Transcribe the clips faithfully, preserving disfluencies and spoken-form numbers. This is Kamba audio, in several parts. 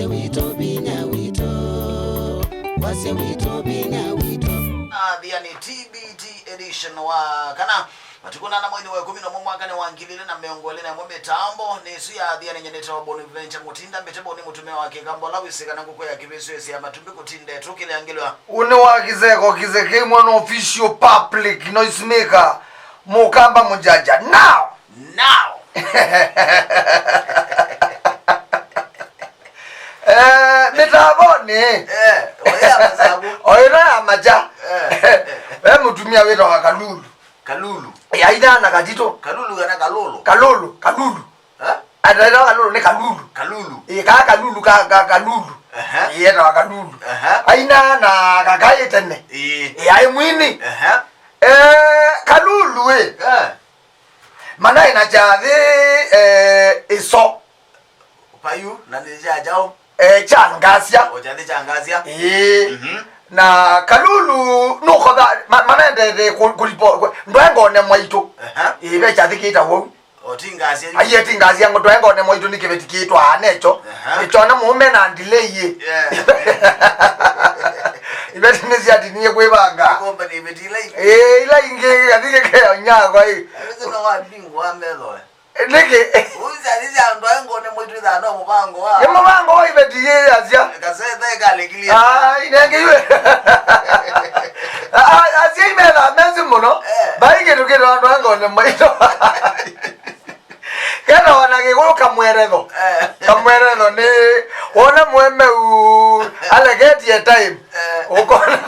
Witũ vinya witũ, wasya witũ vinya witũ. Athia nĩ T B T edition wa kana matukũ nana mweinĩ wa ĩkũmi na ũmwe mwakanĩ wa ngili ilĩ na mĩongo ĩlĩ na ĩmwe. Mĩtambo nĩ ĩsu ya Athia nĩ nyenete wa Bonaventure Mũtinda, mbĩte Boni mũtumĩa wa Kĩkamba ũla wĩsĩ kana ngũkũ ya kĩvĩsũ ĩsĩ ya matumbĩ kũtinda ĩtũkĩlea ngĩlwa. Ũnĩ wa kĩseko kĩseke mwana official public noise maker, Mũkamba mũjaja. Now! Now! Eh, mĩtavonĩ. Eh, oya masabu. Oyo no ya maja. Eh. Ve mũtumia wĩtawa Kalulu. Kalulu. Ya ina na katito. Kalulu kana Kalulu? Kalulu, Kalulu. Eh? Ataĩtawa Kalulu nĩ Kalulu. Kalulu. Ĩ, kaa Kalulu, ka, ka, Kalulu. Ehe. Ĩ, etawa Kalulu. Ehe. Aina na kakaĩ tene. Ĩ. Ĩ, aĩ mwini. Ehe. Eh, Kalulu ĩ. Eh. Manaĩ na kyathĩ, eh, ĩso. Payu, na nĩ kya kyaũ? Eh, kya ngasya. O kyathĩ kya ngasya. Ĩĩ. Mhm. Na Kalulu nũkotha, ma-, manendete kũ-, kũlipo, kũ-, ndwaengone mwaitũ. Aha. Ĩĩ, ve kyathĩ kĩtawa ũu. O ti ngasya yu. Aiye, ti ngasya, ngo ndwaengone mwaitũ nĩ kĩveti kĩtwaa nekyo. Aha. Nĩkyona mũũme na ndilei ĩ. Yeah. Iveti nĩsyatinie kwĩvanga. Komba nĩ iveti ila ingĩ. Ĩĩ, ila ingĩ, kathĩ kĩkeo nyakwa ĩ. Awĩsĩ no wa bingo wa metho. Nĩkĩ? Ũu sya, sya andũ aĩ ngone mwaitũ ĩthaa no mũvango wa. Nĩ mũvango wa iveti yĩĩ yasya. Kasetha ĩkalĩkilie. Ai, nengeiwe. A-, a-, asyai methaa mesĩ mũno. Eh. Vai kĩndũ kĩtwa andũ a ngone mwaitũ. Ketawa na Kĩkũyũ kamweretho. Eh. Kamweretho nĩ wona mũemeu aleketie time. Eh. Ũkona,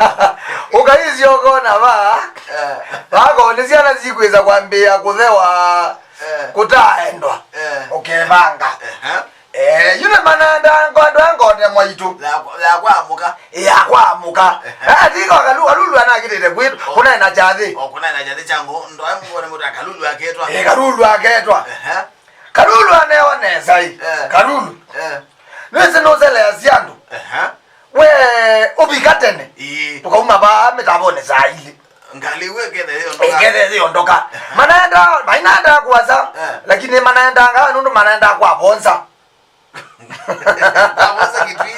ũkaisya ũkona va. Eh. Vako nĩ syana sikwĩsa kwambĩĩa kũthewa. Eh. Kũtaendwa. Eh. Ũkevanga. Ehe. Eh, yu nĩ manenda ngo-, andũ a ngone mwaitũ. Ya kwa-, ya kwamũka. Ya kwamũka. Ehe. Eh, tiko Kalu-, Kalulu anakĩtĩte kwitũ. O. Kũnaĩ na kyathĩ. O, kũnaĩ na kyathĩ kya ngo-, ndo ai ngone mũta Kalulu aketwa. Eh, Kalulu aketwa. Ehe. Kalulu anewa nesa ĩ. Eh. Kalulu. Eh. Nĩwĩsĩ nũseleasya andũ. Ehe. We, ũvika tene. Ĩĩ. Tũkauma vaa mĩtavonĩ saa ilĩ. Ngalĩ ĩu ĩkethe yĩondoka. Ĩkethe yĩondoka. Ehe. Manaenda, mainaenda kũasa, eh, lakini manaendanga nũndũ manaenda kwa vonza. Kwa vonza Kitui.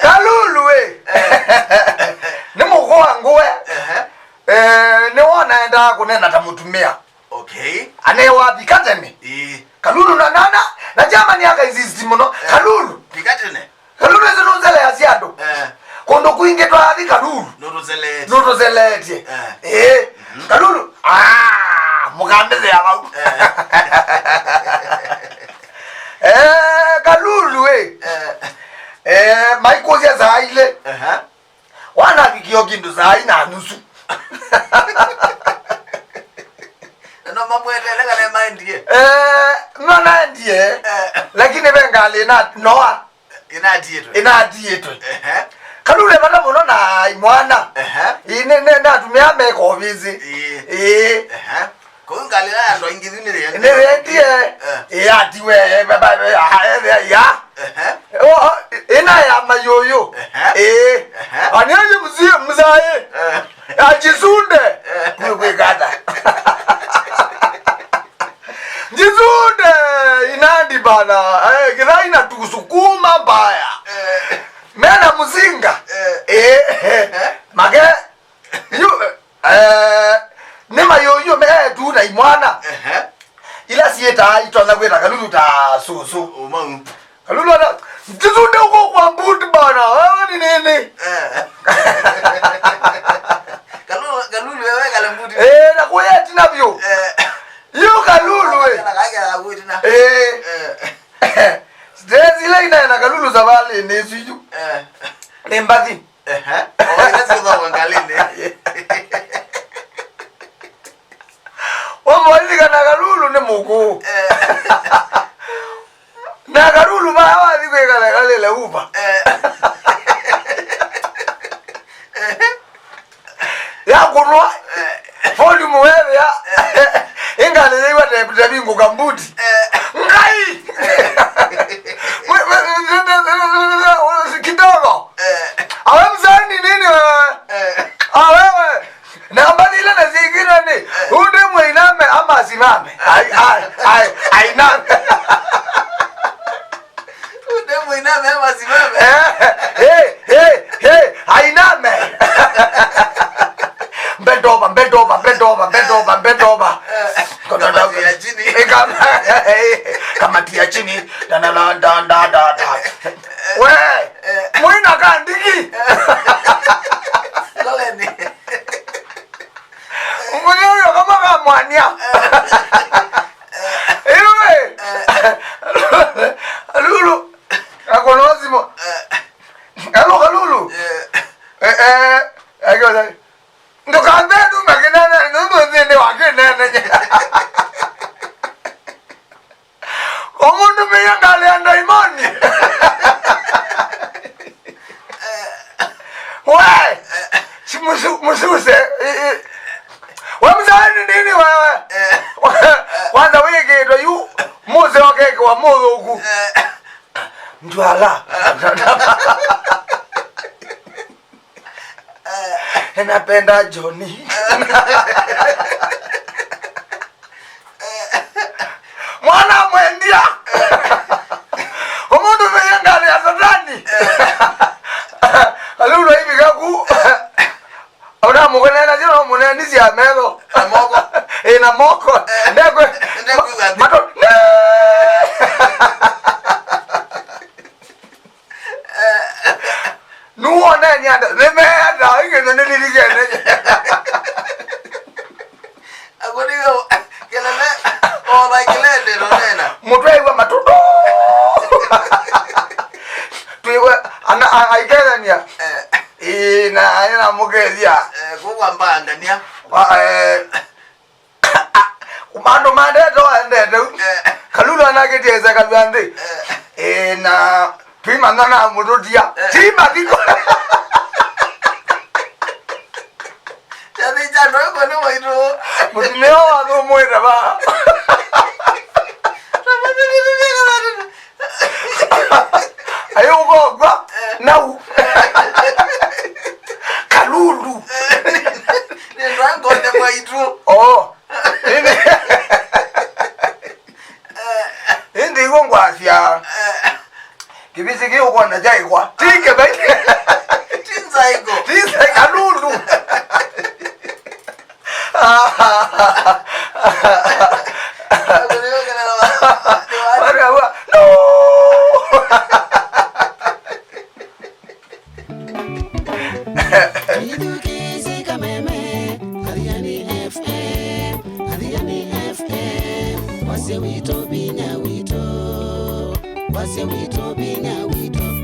Kalulu ĩ. Eh. Nĩ mũkũa ngũe. Ehe. Eh, nĩwe ũnaendaa kũneena ta mũtumĩa. Okay. Anewa vika tene. Ĩĩ. Kalulu na nana, na Germany aka insist mũno. Eh. Kalulu. Vika tene. Kalulu ĩsu nũnzeleasya andũ. Eh. Kũndũ kwingĩ twathi Kalulu. Nũtũzeleetye. Nũtũzeleetye. Eh. Ĩĩ. Mhm. Kalulu. Ah, mũkambĩthĩa vau. Eh. Eh, Kalulu ĩ. Eh. Eh, maikũsya saa ilĩ. Aha. Wanavikie o kĩndũ saa ina na nusu. Na no mamwetele kana maendie? Eh, no naendie. Eh. Lakini ve ngalĩ na noa. Inatiĩtwe. Inatiĩtwe. Ehe. Kalule vata mũno na imwana. Ehe. Ĩ, nĩ, nĩ, nĩ atumĩa meka ovisi. Ĩĩ. Ĩĩ. Ehe. Kũu ngalĩ ya andũ aingĩ yu nĩrĩendie. Nĩrĩendie. Eh. Ĩĩ, atiwe, eh, ba, ba, ba, ah, eh, ya. Ehe. O, ĩna ya mayũyũ. Ehe. Ĩĩ. Ehe. Ani aje mzie mzae. Eh. Ajisunde. Eh. Kwe kwe kata. Jisunde inandi bana. Eh, kila ina tusukuma mbaya. Eh. Mena mzinga. Eh. Eh. Eh. Make. Yu, eh, nĩ mayũyũ me tu na imwana. Ehe. Ila siĩtaa itonya kwĩta Kalulu ta sũsũ. Ũmau. Kalulu ana, "Jisunde huko kwa mbuti bana, wewe ni nini?" Eh. Kalulu, Kalulu wewe kale mbuti. Eh, na kuyeti na vyo. Eh. Yu Kalulu, eh. Kana kake la kuitina. Eh. Eh. Stress ile ina na Kalulu savali ni suju. Eh. Ni mbathi. Ehe. O, ila sio za wangalini. Wamwalika na Kalulu ni muku. Eh. Na Kalulu ba wathi kwikala kalile upa. Eh. Ya kũnwa. Eh. Volume wethĩa. Eh. Ĩngalĩ yĩiwa tepi tepi ngũka mbuti. Eh. Ngai! Eh. Kidogo. Eh. Awe msanii nini wewe? Eh. Ah, wewe. Na mbathi ile na zingine ni, eh, unde mwiname ama asimame. Ai, ai, ai, ainame. Kamati ya chini, da, da, da. We, mwina kandiki. Loleni. Mwenye huyo kama kamwania. Iwe. Lulu. Akono simo. Alo Kalulu. Eh, eh. Ayo. Ndũkambe ndume kĩnene, nũndũ nthĩnĩ wa kĩnene. Ũmũndũmĩie ngalĩ ya ndaimoni. We! Si mũsu-, mũsuse. I, i. We mzee nĩ nini wewe? Kwanza wĩkĩtwe yu, mũseo kekĩwa mũthũku. Ndwala. Napenda Johnny. Mwana mwendia. Ũmũndũ mĩya ngalĩ ya satani. Alulu hivi kaku. Ona mũkũneena sio no mũneeni cia metho. Na moko. Ĩ, na moko. Ndekwe. Ndekwe. Mato. Nuwoneni andũ nĩmeenda ingĩno nĩlilikene. Akũnĩwe kelele ola kelele nonena. Mũtwe aigua matutu. Twĩwe ana aikethania. Ĩĩ na aina mũkethia. Kũkwa mbangania. Andũ mandete waendete u. Kalulu anakĩtie ĩseka lya nthĩ. Ĩĩ, na twĩmanya na mũtũtia. Ti mathiko. Mũtumĩa wathũmũĩte va. Ayũkogwa nau. Kalulu. Nĩndwangone mwaitũ. Oh. Ĩndĩ iw'o ngwasya kĩvisi kĩ ũkona kyaĩkwa ti kĩvai. Ti nzaĩko. Ti nzaĩko. Kalulu. Wakawa, no. Ithukĩĩsye kameme, Athiani F M, Athiani F M, wasya witũ, vinya witũ, wasya witũ, vinya witũ.